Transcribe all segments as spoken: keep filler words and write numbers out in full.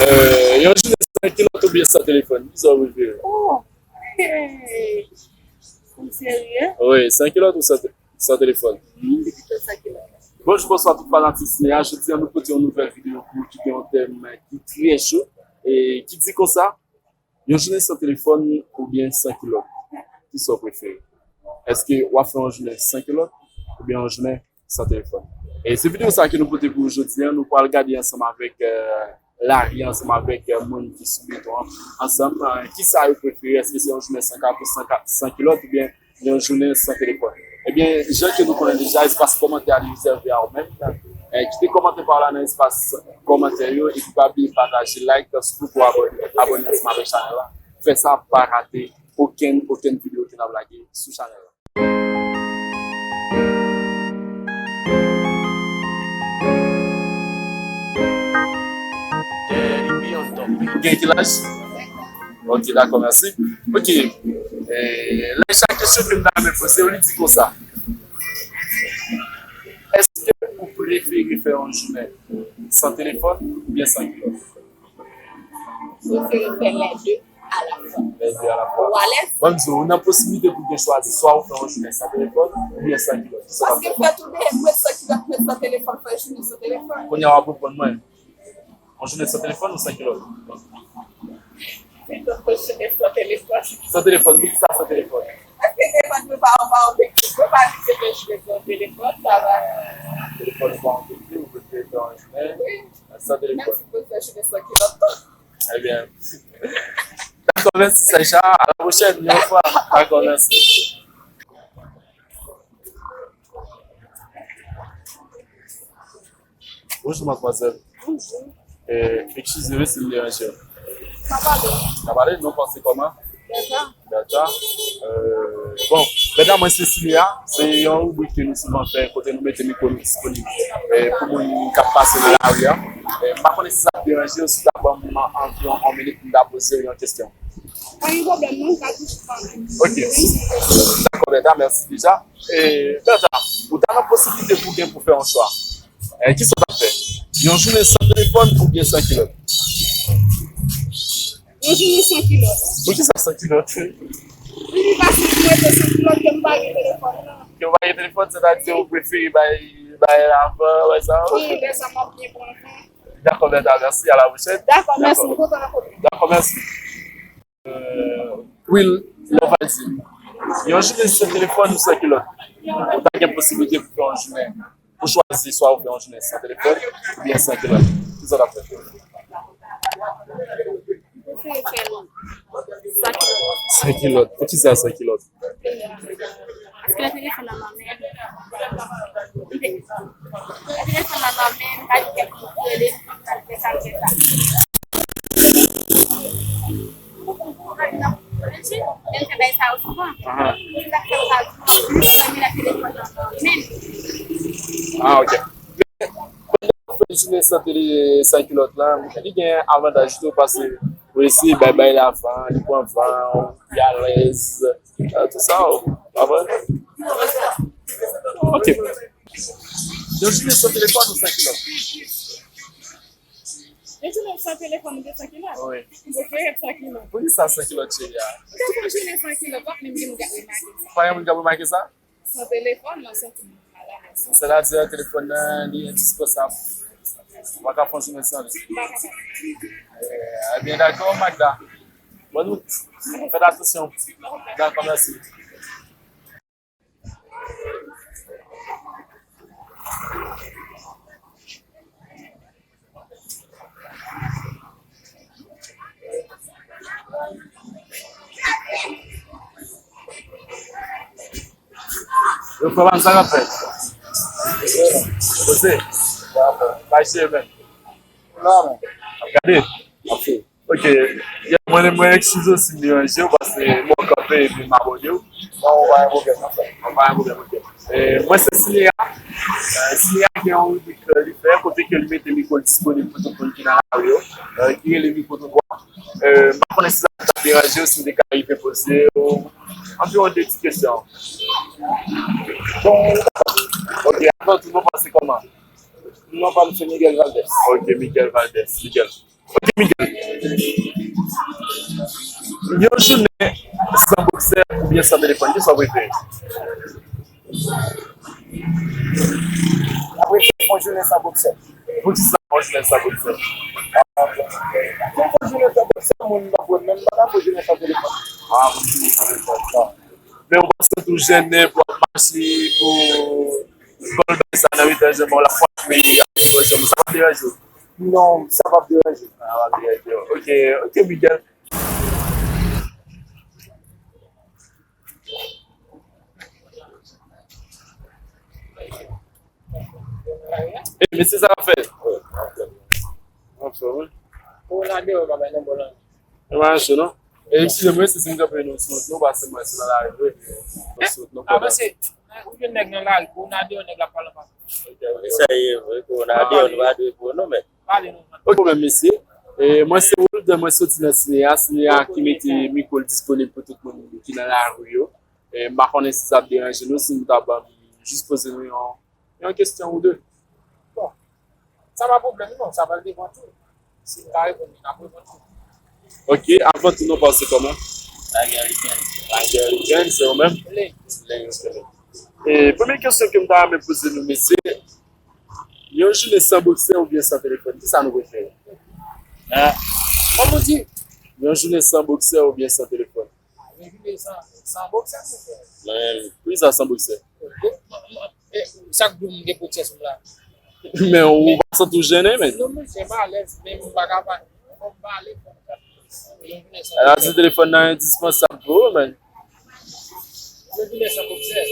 Euh, yon jounen san kilòt oubyen san telefòn? Kisa w prefere? Oh! Hey! Ou serye? Wi, san kilòt ou san, san telefòn? Hmm, li pito san kilòt. Bonjou, bonswa tout fanatik sinema. Jodi a nou pote yon nouvèl videyo pou ou ki gen yon tèm ki trè cho e ki di konsa, yon jounen san telefòn oubyen san kilòt? Kisa w prefere? Èske w ap fè yon jounen san kilòt oubyen yon jounen san telefòn? E se videyo sa ke nou pote pou ou jodi a. Nou pral gade ansanm avèk, euh, lari, ansanm avèk, euh, moun ki sou beton an, ansanm, euh, kisa yo prefere, èske se yon jounen san kilòt, san kilòt oubyen yon jounen san telefòn? Ebyen, jan ke nou konnen deja, espas kòmantè a li rezève a ou menm. Eh, kite kòmantè pa w la nan espas kòmantè yo, epi pa bliye pataje, like, si w poko abòne, abòne ansanm avèk chanèl la. Fè sa, pa rate okenn, okenn videyo ke n ap lage sou chanèl la. Gen ki laj? Ok, dakò, mèsi. Ok. Eh, laj sa kesyon ke m ta renmen poze w, li di konsa. Èske ou prefere fè yon jounen san telefòn oubyen san kilòt? Prefere fè lè de alafwa. Lè de alafwa. Ou alèz? Ban m di w, ou nan posiblite pou w gen chwazi, swa ou fè yon jounen san telefòn oubyen san kilòt. Kisa w ap fè? Paske fè tou de, met san kilòt, met san telefòn, fè jounen san telefòn. Kounye a w ap reponn mwen. Yon jounen san telefòn ou san kilòt? Pito fè jounen san telefòn. San telefòn, poukisa san telefòn? Paske telefòn mwen pa, pa objektif, mwen pa di se fè jounen san telefòn, sa va. Telefòn ou pa objektif, ou prefere fè yon jounen? Wi. San telefòn. Menm si mwen fè jounen san kilòt tou. Ebyen, dakò, mèsi, Saïcha. À la prochaine, yon fwa. Dakò, mèsi. Bonjou, madmwazèl. Bonjou. Eh, eskize wi si m deranje w. Ka pale. Ka pale, non pa w se kòman? Bertha. Bertha. Euh, bon, Bertha, mwen se Simeya. Se yon ribrik ke nou souvan fè, kote nou mete mikwo nou disponib, eh, pou moun k ap pase nan lari a. Eh, m pa konnen si sa ap deranje w, si w ta ban m anviwon yon minit pou m ta poze w yon kesyon. Pa gen pwoblèm, non, m ka toujou pale. Ok. Dakò, Bertha, mèsi deja. Eh, Bertha, ou ta nan posiblite pou w gen pou fè yon chwa. Eh, kisa w t ap fè? Yon jounen san telefòn oubyen san kilòt? Yon jounen san kilòt. Poukisa san kilòt? Li pi fasil pou mete san kilòt ke m pa gen telefòn nan. Ke w pa gen telefòn, sètadi ou prefere bay, bay lavan, bay sa? Wi, lè sa m ap byen pran tan. Dakò, Bertha, mèsi, à la prochaine. Dakò, mèsi, m kontan rankontre w. Dakò, mèsi. Euh, Will, lè w va di m, yon jounen san telefòn ou san kilòt? Ou ta gen posiblite pou fè yon jounen. Ou chwazi swa ou fè yon jounen san telefòn oubyen san kilòt. Kisa w t ap fè? Mwen prefere fè l san kilòt. San kilòt. Poukisa san kilòt? Paske lè telefòn nan nan men m, lè telefòn nan nan men m, m pa gen kèk moun ki rele m, m pral fè sa, m fè sa. Menm fè bagay sa yo souvan. Aha. Se sa k fè m pral plis renmen lè telefòn nan nan men m. Ah, ok. Fè jounen san tele, san kilòt la, li gen avantaj tou, paske ou eseye bay, bay lavan, li pran van, li alèz, euh, tout sa, w pa vre? Ok. Yon jounen san telefòn ou san kilòt? Yon jounen san telefòn oubyen san kilòt? Wi. M prefere san kilòt. Poukisa san kilòt, cheri a? Ou te fè jounen san kilòt, pa gen moun k ap remake sa. Pa gen moun k ap remake sa? San telefòn, mwen santi m mal alèz. Sètadi, telefòn nan, li endispansab. Ou pa ka fè yon jounen san li. M pa kapab. Eh, ebyen, dakò, Magda. Bòn wout. Fèt atansyon. Dakò, mèsi. Yo, frè pa m, sa k ap fèt? Poze. Bay se menm. Ap gade? Ap fè. Ok. Mwen, mwen eskize w si m deranje w, paske mwen kanpe epi m abòne w. Non, pa gen pwoblèm, non, frè. Non, pa gen pwoblèm, ok. Eh, mwen se Simeya. Eh, Simeya gen yon ribrik, eh, li fè, kote ke li mete mikwo l disponib pou tout moun ki nan lari yo, eh, ki rele Mikwo Twotwa. Eh, m pa konnen si sa t ap deranje w, si m te ka rive poze w anviwon de ti kesyon. Bon, ok, avan tou, non pa w se kòman? Non pa m se Miguel Valdès. Ok, Miguel Valdès. Miguel. Ok, Miguel. Yon jounen san boksè oubyen san telefòn, kisa w prefere? Apre, fè yon jounen san boksè. Poukisa yon jounen san boksè? Fè yon jounen san boksè, moun nan bon, men m pa ka fè yon jounen san telefòn. Ah, pou jounen san telefòn. Men ou pa santi w jennen pou w ap mache, pou gòl bay sa nan mitan janm ou la, fwa men sa p ap deranje w? Non, sa p ap deranje. Ah, p ap deranje w. Ok, ok, Miguel. E, mesye, sa k ap fèt? Anfòm, wi. Ou nan deyò, pa bay non bon lan. E pa ancho, non? E, eskize m, wi, si m kanpe nou sou wout, non, paske mwen se nan lari, wi. Nou sou wout, non, avanse. Ou jwenn nèg nan lari, ou nan deyò, nèg la pale anpil. Sa ye, wi, kou nan deyò, nou pa dwe pou nou, men. Pale non. Ok, pwoblèm, mesye. E, mwen se Wilder, mwen soti nan Cinéa. Cinéa ki mete mikwo l disponib pou tout moun ki nan lari yo. E, m pa konnen si sa ap deranje nou, si nou ta ban m jis poze nou yon, yon kesyon ou de. Bon, sa pa pwoblèm, non, sa pral devan tou. Si m ka reponn li, n ap reponn tou. Ok, avan tou, non pa w se kòman? Laguerre Legend. Laguerre Legend, se ou menm? Lens. Lens, ok. E, premye kesyon ke m ta renmen poze nou, mesye, yon jounen san boksè oubyen san telefòn, kisa nou prefere? Hein? Kòman w di? Yon jounen san boksè oubyen san telefòn? Ah, yon jounen san, san boksè, m prefere. Mwen menm. Poukisa san boksè? Chak jou m gen pwotèz m la. Men ou pa santi w jennen, men? Non, men se m alèz, men m pa ka pa. Fò m pale, fò m pale. Yon jounen san boksè. Sa di telefòn nan endispansab pou ou, men. Yon jounen san boksè.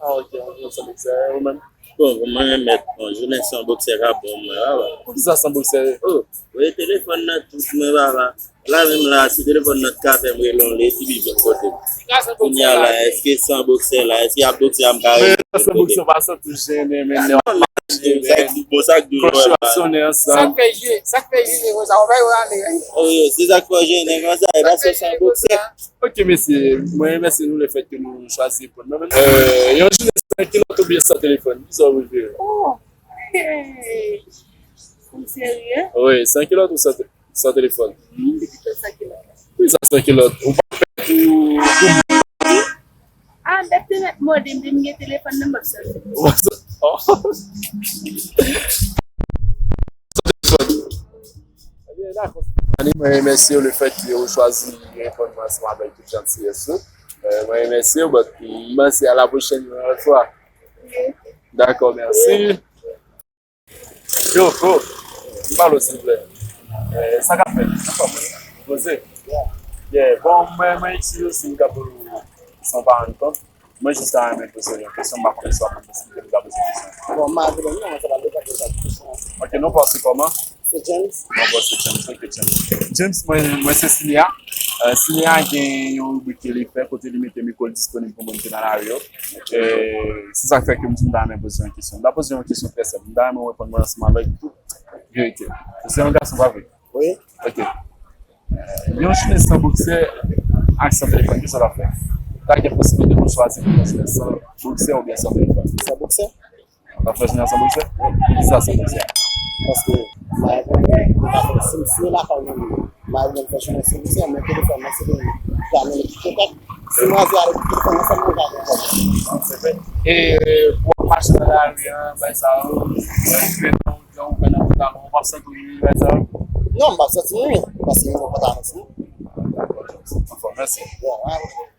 Ah, ok, yon jounen san boksè. Ou menm? Bon, pou mwen, mèt, bon, jounen san boksè ka bon, mwen, papa. Poukisa san boksè? Oh, wi, telefòn nan tout mwen, papa. La menm la, si telefòn nan t ka fè m rele yon ledi, li vin kote m. Kounye a la, èske san boksè la, èske ap boksè a m ka rele l kote m? San boksè pa santi w jennen, men lè w ap mache, men. Sa k di bon, sa k di bon, kòch yo ap sonnen ansanm. Sa k fè je, sa k fè je konsa, w pa yo ale. Oh, yo, se sa k fè w jennen konsa, e paske w san boksè. Ok, mesye, mwen remèsye nou lefèt ke nou chwazi reponn mwen menm. Euh, yon jounen san kilòt oubyen san telefòn, kisa w prefere? Oh, hey. Ou serye? Wi, san kilòt ou san te-, san telefòn? M di pito san kilòt. Poukisa san kilòt? Ou pa fè pou, pou... Ah, m t ap te mèt mode, m te gen telefòn nan, m ap santi. Ebyen, dakò. Ani, mwen remèsye w lefèt ke ou chwazi reponn mwen ansanm avèk tout jantiyès ou. Euh, mwen remèsye w, but m panse a la pwochèn yon lòt fwa. Dakò, mèsi. Yo, bro, m pale w, silvouplè. Euh, sa k ap fèt? Anfòm, wi. Poze. Yeah, bon, mwen, mwen eskize w si m ka poze w san w pa rann kont. Mwen jis ta renmen poze w yon kesyon, m pa konnen si w ap ban m posiblite pou m ta poze w kesyon. Bon, m pa vle, non, mwen ta pral depann de sa kesyon. Ok, non pa w se kòman? Se James. Non pa w se James, ok, James. James, mwen, mwen se Cinéa. Euh, Cinéa gen yon ribrik ke li fè kote li mete mikwo l disponib pou moun ki nan lari yo. Euh, se sa k fè ke m di m ta renmen poze w yon kesyon. M ta poze w yon kesyon trè senp. M ta renmen w reponn mwen ansanm avèk tout verite. Ou se yon gason, pa vre? Wi. Ok. Euh, yon jounen san boksè ak san telefòn, kisa w t ap fè? Ou ta gen posiblite pou w chwazi pou yon jounen san boksè oubyen san telefòn. San boksè? Ou t ap fè jounen san boksè? Poukisa san boksè? Paske m pa gen, m pa gen, si, si lakay mwen menm, m pa gen fè jounen san boksè, men telefòn nan se pou m gade l ki kontak. Si mwazi a rete telefòn nan, sa mwen gade ankò. Non, se vre. E, pou w ap mache nan lari an, bay sa yo, ou fè nan pantalon, ou p ap santi w, bay sa yo? Non, m p ap santi m, wi, paske m gen pantalon sou mwen. Dakò, James. Anfòm, mèsi. Bon, alright.